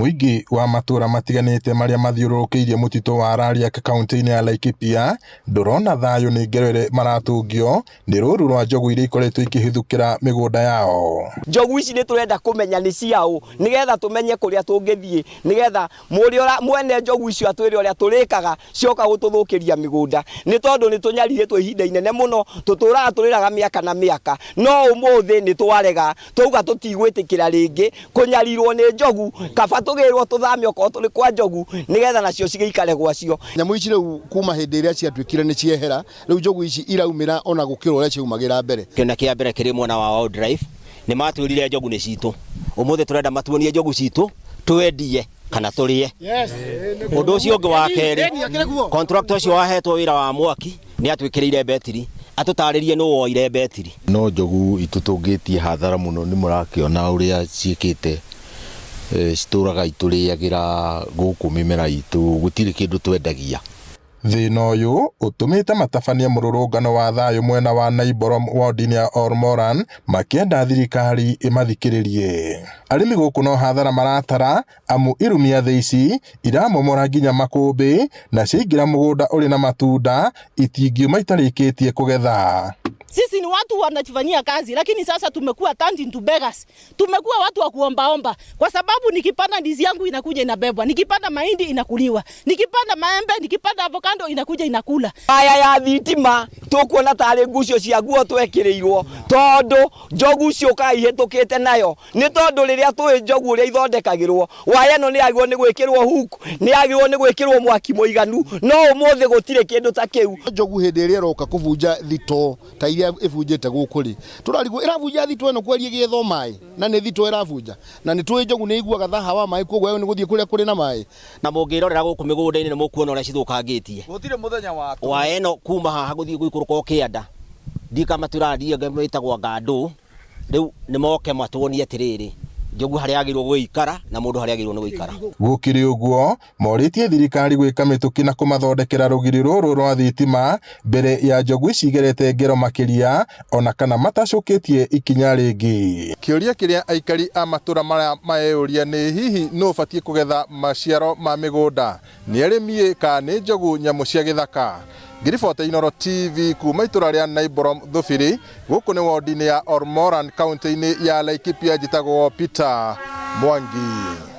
Mũingĩ wa matũra matiganĩte marĩa mathiũrũrũkĩirie mũtitũ wa Rariak kaunti-inĩ ya Laikipia ndũrona thayũ nĩ ngero ĩrĩa maratũngio nĩ rũru rwa njogu iria ikoretwo ikĩhithũkĩra mĩgũnda yao. Njogu ici nĩ tũrenda kũmenya nĩ ciaũ nĩgetha tũmenye kũrĩa tũngĩthiĩ nĩgetha mũrĩa mwene njogu icio atwĩre ũrĩa tũrĩkaga cioka gũtũthũkĩria mĩgũnda nĩ tondũ nĩ tũnyarirĩtwo ihinda inene mũno tũtũraga tũrĩraga mĩaka na mĩaka no ũmũthĩ nĩ twarega twauga tũtigwĩtĩkĩra rĩngĩ kũnyarirwo nĩ njogu kaba tũgĩrwo tũthame okorwo tũrĩ kwa njogu nĩgetha nacio cigĩikare gwacio. Nyamũ ici rĩu kuma hĩndĩ ĩrĩa ciatuĩkire nĩ ciehera, rĩu njogu ici iraumĩra ona gũkĩra ũrĩa ciaumagĩra mbere. Kĩona kĩa mbere kĩrĩ mwena wa Wildlife, nĩ matwĩrire njogu nĩ citũ. Ũmũthĩ tũrenda matuonie njogu citũ twendie kana tũrĩe. Ũndũ ũcio ũngĩ wa kerĩ, contractor ũcio wahetwo wĩra wa mwaki nĩ atwĩkĩrĩire betiri, atũtarĩrie nũ woire betiri. No njogu itũtũngĩtie hathara mũno nĩ mũrakĩona ũrĩa ciĩkĩte, citũraga itũrĩagĩra gũkũ mĩmera itũ, gũtirĩ kĩndũ twendagia. Thĩna ũyũ ũtũmĩte matabanie mũrũrũngano wa thayũ mwena wa Naiborom ward-inĩ ya Olmoran makĩenda thirikari ĩmathikĩrĩrie. Arĩmi gũkũ no hathara maratara amu irumia thĩ ici iramomora nginya makũmbĩ na ciaingĩra mũgũnda ũrĩ na matunda itingiuma itarĩkĩtie kũgetha. Sisi ni watu wanajifanyia kazi, lakini sasa tumekuwa turned into beggars. Tumekuwa watu wa kuombaomba kwa sababu nikipanda ndizi yangu inakuja inabebwa, nikipanda mahindi inakuliwa, nikipanda maembe, nikipanda avocado inakuja inakula. Waya ya thitima tukuona tarĩ ngucio cia nguo twekĩrĩirwo tondũ njogu ciũkaga ihĩtũkĩte nayo nĩ tondũ rĩrĩa tũĩ njogu ũrĩa ithondekagĩrwo waya ĩno nĩ yagĩrĩirwo nĩ gwĩkĩrwo hook, nĩ yagĩrĩirwo nĩ gwĩkĩrwo mwaki mũiganu no ũmũthĩ gũtirĩ kĩndũ ta kĩu. Njogu hĩndĩ ĩrĩa ĩroka kũbunja thitoo ta iria ĩbunjĩte gũkũ rĩ, tũrarigwo ĩrabunja thitoo ĩno kweri ĩgĩethwo maĩ na nĩ thitoo ĩrabunja na nĩ tũĩ njogu nĩ iguaga thaha wa maĩ koguo nĩ gũthiĩ kũrĩa kũrĩ na maĩ. Na mũngĩrorera gũkũ mĩgũnda-inĩ nĩ mũkuona ũrĩa cithũkangĩtie. Gũtirĩ mũthenya wa tũhũ. Waya ĩno kuma haha gũthiĩ gũikũrũka o kĩanda ndikamatwĩra ndiĩ ĩtagwo ngandũ rĩu nĩ moke matuonie atĩrĩrĩ njogu harĩa yagĩrĩirwo gũikara na mũndũ harĩa agĩrĩirwo nĩ gũikara. Gũkĩrĩ ũguo, morĩtie thirikari gwĩka mĩtũkĩ na kũmathondekera rũgiri rũrũ rwa thitima mbere ya njogu ici igerete ngero makĩria ona kana matacũkĩtie ikinya rĩngĩ. Kĩũria kĩrĩa aikari a matũra maya mareyũria nĩ hihi nũ ũbatiĩ kũgetha maciaro ma mĩgũnda, nĩ arĩmi kana nĩ njogu nyamũ cia gĩthaka? Ngĩribota Inooro TV kuma itũra rĩa Naiborom Thubiri, gũkũ nĩ wondi-inĩ ya Olmoran kaunti-inĩ ya Laikipia, njĩtagwo Peter Mwangi.